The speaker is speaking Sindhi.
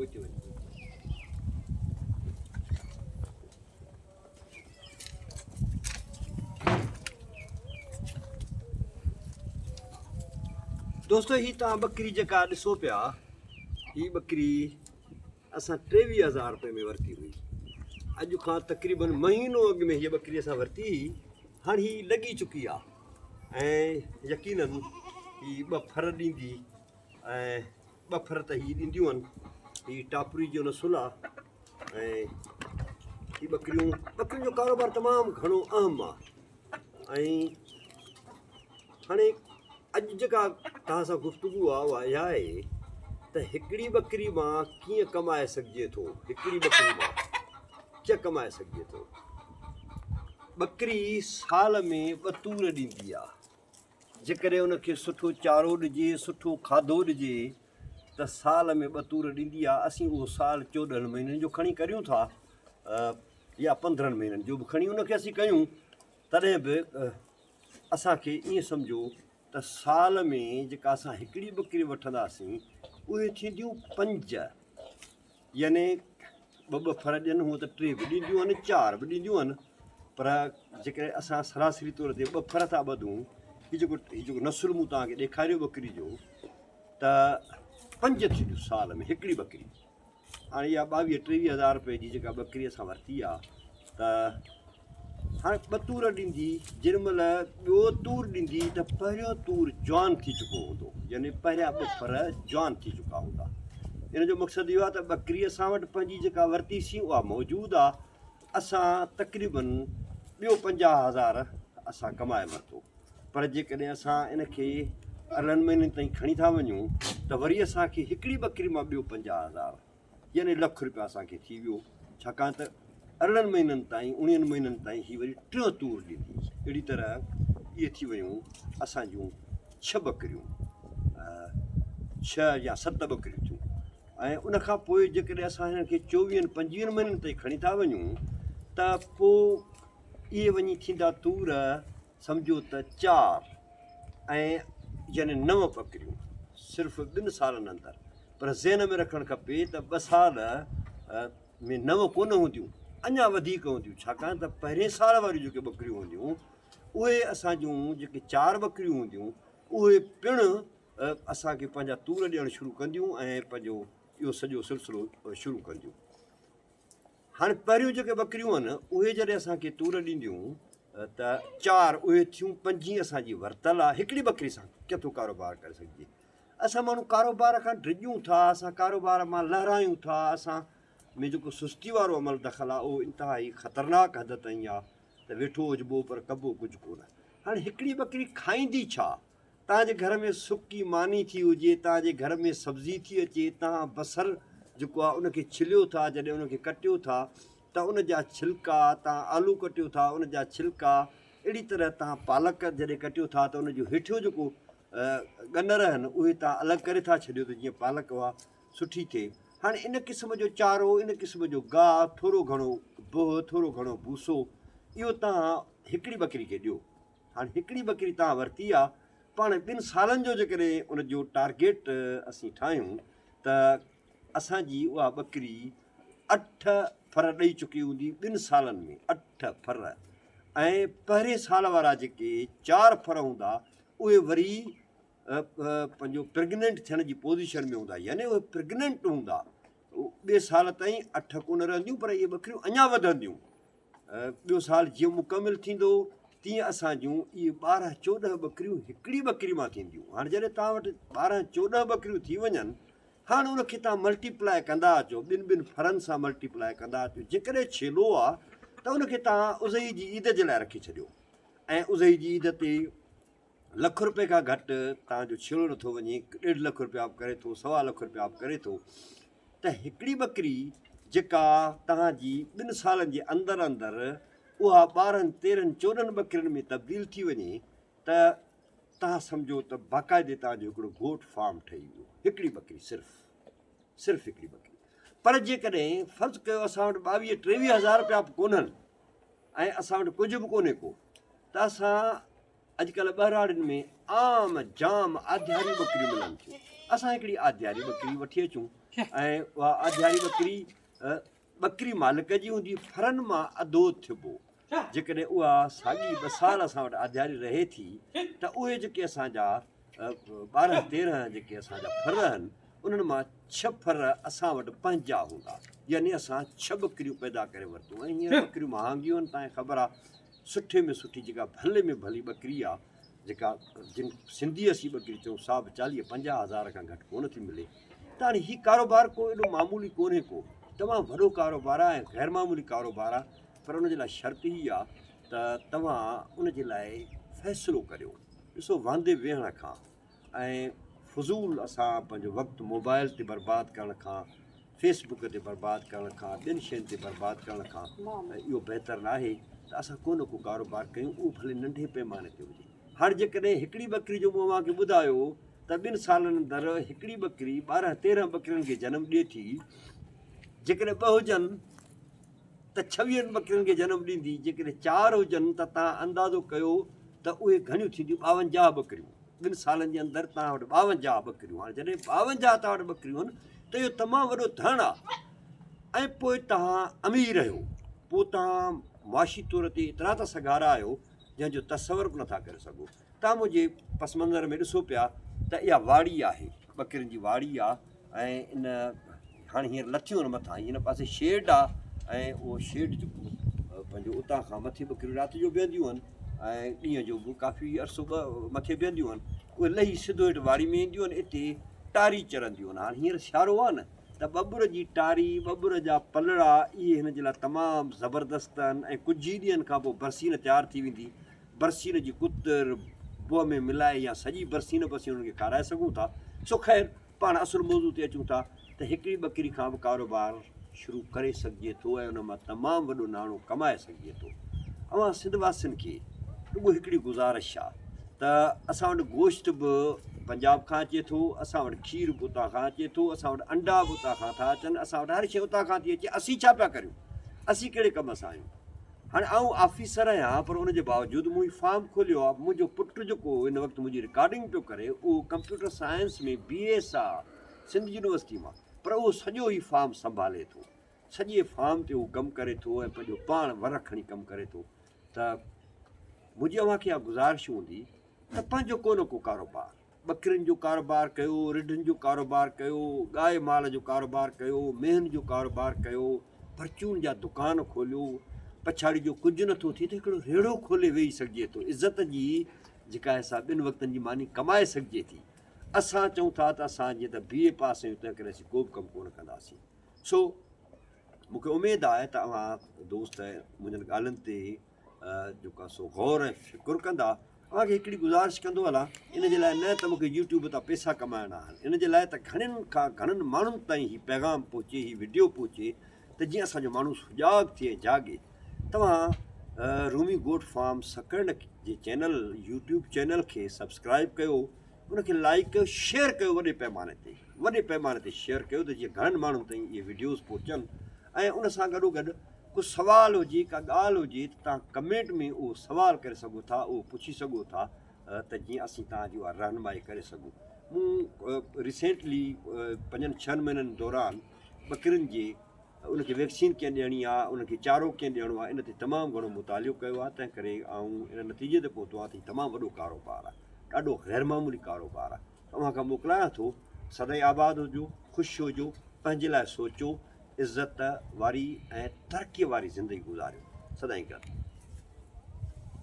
پوئتي وڃ. دوستو هي توهان ٻڪري جيڪا ڏسو پيا هي ٻڪري اسان 23000 روپئي ۾ ورتي هئي. اڄ کان تقريبن مهينو اڳ ۾ هيء ٻڪري اسان ورتي هئي. هاڻ هي لڳي چڪي آ ۽ يقينن هي ٻه ڦر ڏيندي ۽ ٻه ڦر ته هي ڏينديون آهن. هي ٽاپري جو نسل آ ۽ هي ٻڪريون ٻڪرين جو ڪاروبار تمام گهڻو اهم آ ۽ هاڻي اڄ جيڪا توهان سان گفتگو آ اها اها آهي ته هڪڙي ٻڪري مان ڪيئن ڪمائي سگهجي ٿو هڪڙي ٻڪري مان ڪيئن ڪمائي سگهجي ٿو ٻڪري سال ۾ ٻه تور ڏيندي آ جيڪڏهن ان کي سٺو چارو ڏجي سٺو کاڌو ڏجي ته سال ۾ ٻه تور ڏيندي آ اسين اهو سال چوڏهن مهينن جو کڻي ڪريون ٿا يا پندرهن مهينن جو به کڻي ان کي اسين ڪيون تڏهن به اسان کي ائين سمجهو ته سال ۾ جيڪا اسان هڪڙي ٻڪري وٺنداسين اهي ٿينديون پنج يعني ٻه ٻه ڦر ڏين هونء ته ٽي به ڏينديون آهن چار به ڏينديون آهن پر جيڪڏهن اسان سراسري طور تي ٻه ڦر ٿا ٻڌون هي جيڪو هي جيڪو نسل مون توهان کي ڏيکاريو ٻڪري جو ته پنج ٿينديون سال ۾ هڪڙي ٻڪري هاڻي اها ٻاويهه ٽيويهه هزار روپئي جي جيڪا ٻڪري اسان ورتي آ ته هاڻي ٻه تور ڏيندي جن مهل ٻيو تور ڏيندي ته پهريون تور جوان ٿي چڪو هوندو يعني پهريان ٻه ڦر جوان ٿي چڪا هوندا ان جو مقصد اهو آ ته ٻڪري اسان وٽ پنهنجي جيڪا ورتيسين اها موجود آ اسان تقريبن ٻيو پنجاهه هزار اسان ڪمائي ورتو پر جيڪڏهن اسان ان کي ارڙهن مهينن تائين کڻي ٿا وڃون ته وري اسان کي هڪڙي ٻڪري مان ٻيو 50 هزار يعني لک روپيا اسان کي ٿي ويو ڇاڪاڻ ته ارڙهن مهينن تائين اڻويهن مهينن تائين هي وري ٽيون تور ڏيندي اهڙي طرح اهي ٿي ويون اسان جون ڇهه ٻڪريون ڇهه يا ست ٻڪريون ٿيون ۽ ان کان پوء جيڪڏهن اسان هنن کي چوويهن پنجويهن مهينن تائين کڻي ٿا وڃون ته پوء اهي وڃي ٿيندا تور سمجهو ته چار ۽ يعني نو ٻڪريون صرف ٻن سالن اندر پر ذهن ۾ رکڻ کپي ته ٻه سال ۾ نو ڪونه هونديون اڃا وڌيڪ هونديون ڇاڪاڻ ته پهرين سال واريون جيڪي ٻڪريون هونديون اهي اسان جون جيڪي چار ٻڪريون هونديون اهي پڻ اسان کي پنهنجا تور ڏيڻ شروع ڪنديون ۽ پنهنجو اهو سڄو سلسلو شروع ڪنديون. هاڻي پهريون جيڪي ٻڪريون آهن اهي جڏهن اسان کي تور ڏينديون ته چار اهي ٿيون پنجين اسان جي ورتل آهي هڪڙي ٻڪري سان ڪيٿو ڪاروبار ڪري سگهجي اسان ماڻهو ڪاروبار کان ڊڄون ٿا اسان ڪاروبار مان لهرايون ٿا اسان ۾ جيڪو سستي وارو عمل دخل آهي اهو انتهائي خطرناڪ حد تائين آهي ته ويٺو هجبو پر ڪبو ڪجهه ڪونه هاڻي هڪڙي ٻڪري کائيندي ڇا توهان جي گهر ۾ سڪي ماني ٿي هجي، توهان جي گهر ۾ سبزي ٿي اچي، توهان بصر جيڪو آهي ان کي ڇليو ٿا، جڏهن ان کي ڪٽيو ٿا ته ان جا ڇلڪا، توهان آلو ڪٽيو ٿا ان جا ڇلڪا، اهڙي طرح توهان پالڪ جڏهن ڪٽيو ٿا ته ان جو هيٺيون جيڪو ڳنر آهن اهي توهان الڳ ڪري ٿا ڇڏيو ته جيئن پالڪ اها سٺي ٿئي. هاڻي ان قسم جو چارو، ان قسم جو گاهه، ٿورو گهڻو بهه، ٿورو گهڻو بوسو اهو توهان هڪڙي ٻڪري کي ڏيو. هاڻ هڪڙي ٻڪري توهان ورتي آ، پاڻ ٻن سالن جو جيڪڏهن ان جو ٽارگيٽ اسين ٺاهيون ته اسان جي اها ٻڪري اٺ ڦر ڏئي چڪي هوندي ٻن سالن ۾ اٺ ڦر ۽ پهرين سال وارا جيڪي چار ڦر هوندا اهي وري پنهنجو پريگننٽ ٿيڻ جي پوزيشن ۾ هوندا يعني اهي پريگننٽ هوندا ٻئي سال تائين اٺ ڪونه رهنديون پر اهي ٻڪريون اڃا وڌنديون ٻيو سال جيئن مڪمل ٿيندو تيئن اسان جون اهي 12 14 ٻڪريون هڪڙي ٻڪري مان ٿينديون. هاڻ جڏهن توهان وٽ 12 14 ٻڪريون ٿي وڃن هاڻ ان کي توهان ملٽي پلائي ڪندا اچو ٻن ٻن ڦرن سان ملٽي پلائي ڪندا اچو جيڪڏهن ڇيلو آ ته ان کي توهان اضحي جي عيد جي لاء رکي ڇڏيو ۽ اضحي جي عيد تي لک روپئي کان گهٽ توهان جو ڇيڙو نٿو وڃي، ڏيڍ لک روپيا به ڪري ٿو، سوا لک روپيا به ڪري ٿو ته هڪڙي ٻڪري جيڪا توهان جي ٻن سالن جي اندر اندر اها ٻارهن تيرهن چوڏهن ٻڪرين ۾ تبديل ٿي وڃي ته توهان سمجهو ته باقاعدي توهان جو هڪڙو گوٽ فارم ٺهي ويو هڪڙي ٻڪري صرف صرف هڪڙي ٻڪري پر جيڪڏهن فرض ڪيو اسان وٽ ٻاويهه ٽيويهه هزار روپيا به ڪونهن ۽ اسان وٽ ڪجهه به ڪونهي ڪو ته اسان اڄڪلهه ٻهراڙين ۾ عام جام آڌياريون ٻڪريون ملن ٿيون. اسان هڪڙي آڌياري ٻڪري وٺي اچون ۽ اها آڌياري ٻڪري ٻڪري مالڪ جي هوندي ڦرن مان اڌو ٿبو. جيڪڏهن اها ساڳي ٻه سال اسان وٽ آڌياري رهي ٿي ته اهي جيڪي اسان جا 12 13 جيڪي اسان جا ڦر آهن انهن مان ڇهه ڦر اسان وٽ پنهنجا هوندا يعني اسان ڇهه ٻڪريون پيدا ڪري ورتيون ۽ هينئر ٻڪريون مهانگيون آهن تانکي خبر آهي سٺي ۾ سٺي جيڪا ڀلي ۾ ڀلي ٻڪري آهي جيڪا جن سنڌي اسين ٻڪري چئون سا به 40 50 هزار کان گهٽ ڪونه ٿي ملي ته هاڻي هي ڪاروبار ڪو ايڏو معمولي ڪونهي ڪو تمام وڏو ڪاروبار آهي ۽ غير معمولي ڪاروبار آهي پر ان جي لاء شرط هي آهي ته توهان ان جي لاء فيصلو ڪريو ڏسو واندي ويهڻ کان ۽ فضول اسان پنهنجو وقت موبائل تي برباد ڪرڻ کان فيس بڪ تي برباد ڪرڻ کان ٻين شين تي برباد ڪرڻ کان اهو بهتر ناهي ته اسان ڪو نه ڪو ڪاروبار ڪيون اهو ڀلي ننڍي پيماني تي هجي هاڻي جيڪڏهن هڪڙي ٻڪري جو مون اوهان کي ٻڌايو ته ٻن سالن اندر هڪڙي ٻڪري 12 13 ٻڪرين کي جنم ڏئي ٿي جيڪڏهن ٻه هجن ته ڇويهن ٻڪرين کي جنم ڏيندي، جيڪڏهن چار هجن ته توهان اندازو ڪيو ته اهي گهڻيون ٿينديون، 52 ٻڪريون. ٻن سالن جي اندر توهان وٽ 52 ٻڪريون. هاڻي جڏهن 52 توهان وٽ ٻڪريون آهن ته اهو تمام وڏو ڌڻ آهي ۽ پوء توهان امير آهيو، پوء توهان معاشي طور تي ايترا ته سگهارا آهيو جنهن جو تصور به نٿا ڪري سگهو. توهان منهنجي پس منظر ۾ ڏسو پيا ته اها واڙي آهي، ٻڪرين جي واڙي آهي ۽ ان هاڻي هينئر لٿيون آهن مٿان، هن پاسي شيڊ آهي ۽ اهو شيڊ جيڪو پنهنجو اتان کان مٿي ٻڪريون رات جو بيهنديون آهن ۽ ڏينهن جو به ڪافي عرصو مٿي بيهنديون آهن، اهي لهي سڌو هيٺ واڙي ۾ اينديون آهن، اتي ٽاري چرنديون آهن. هاڻي هينئر سيارو آهي نه ته ٻٻر جي ٽاري، ٻٻر جا پلڙا اهي هن جي لاء تمام زبردست آهن ۽ ڪجهه ئي ڏينهن کان پوء برسين تيار ٿي ويندي. برسين جي ڪتر بوء ۾ ملائي يا سڄي برسين به اسين انهن کي کارائي سگهون ٿا. سو خير پاڻ اصل موضوع تي اچون ٿا ته هڪڙي ٻڪري کان به ڪاروبار شروع ڪري سگهجي ٿو ۽ ان مان تمام وڏو ناڻو ڪمائي سگهجي ٿو. اوهان سنڌ واسين کي رڳو هڪڙي گذارش آ ته اسان وٽ گوشت به پنجاب کان اچي ٿو، اسان وٽ کير به اتان کان اچي ٿو، اسان وٽ انڊا به اتان کان ٿا اچن، اسان وٽ هر شيء اتان کان ٿي اچي، اسين ڇا پيا ڪريون؟ اسين ڪهڙي ڪم سان آهيون؟ هاڻي آئون آفيسر آهيان پر ان جي باوجود مون هي فارم کوليو آهي. منهنجو پٽ جيڪو هن وقت منهنجي رڪارڊنگ پيو ڪري اهو ڪمپيوٽر سائنس ۾ بي ايس آ سنڌ يونيورسٽي مان پر اهو سڄو هي فارم سنڀالي ٿو. سڄي فارم تي هو ڪم ڪري ٿو ۽ پنهنجو پاڻ ور کڻي ڪم ڪري ٿو ته منهنجي اوهان کي اها گذارش هوندي ته پنهنجو ڪو نه ڪو ڪاروبار ٻڪرين جو ڪاروبار ڪيو، رڍن جو ڪاروبار ڪيو، ڳائي مال جو ڪاروبار ڪيو، مينهن جو ڪاروبار ڪيو، پرچون جا دڪان کوليو، پڇاڙي جو ڪجهه نٿو ٿئي ته هڪڙو ريڙهو کولي ويهي سگهجي ٿو، عزت جي جيڪا آهي سا ٻن وقتن جي ماني ڪمائي سگهجي ٿي. اسان چئون ٿا ته اسان جيئن ته بي اي پاس آهيون تنهن ڪري اسين ڪو به ڪم ڪونه ڪنداسين. سو مون کي اميد آهي ته اوهان دوست منهنجن ڳالهين تي جيڪو آهي سو غور ۽ فڪر ڪندا. اوهان کي هڪڙي گذارش ڪندو هلان، ان جي لاء نه ته مون کي يوٽيوب تان پئسا ڪمائڻا آهن، ان جي لاء ته گهڻين کان گهڻن ماڻهن تائين هي پيغام پهچي، هي وڊيو پهچي ته جيئن اسان جو ماڻهو سجاڳ ٿئي ۽ جاڳي. توهان رومي گوٽ فارم سڪرنڊ جي چينل يوٽيوب چينل کي سبسڪرائيب ڪيو، ان کي لائيڪ ڪيو، شيئر ڪيو وڏي پيماني تي وڏي پيماني تي شيئر ڪيو ته جيئن گهڻن ماڻهن تائين اهي وڊيوز پهچن ۽ ان سان گڏوگڏ ڪو سوال هجي ڪا ڳالهه هجي ته توهان ڪمينٽ ۾ اهو سوال ڪري سگهو ٿا اهو پڇي سگهو ٿا ته جيئن اسين توهان جي اها رهنمائي ڪري سگهون. مون ريسينٽلي پنجن ڇهن مهينن دوران ٻڪرين جي ان کي ويڪسين ڪيئن ڏيڻي آهي ان کي چارو ڪيئن ڏيڻو آهي ان تي تمام گهڻو مطالعو ڪيو آهي تنهن ڪري آئون ان نتيجي تي پهتو آهيان ته هي تمام وڏو ڪاروبار آهي ڏاڍو غير معمولي ڪاروبار آهي اوهان کان موڪلايان ٿو سدائين آباد هجو خوش هجو پنهنجي لاء سوچو عزت واري ۽ ترقي واري زندگي گذاريو سدائين گڏ.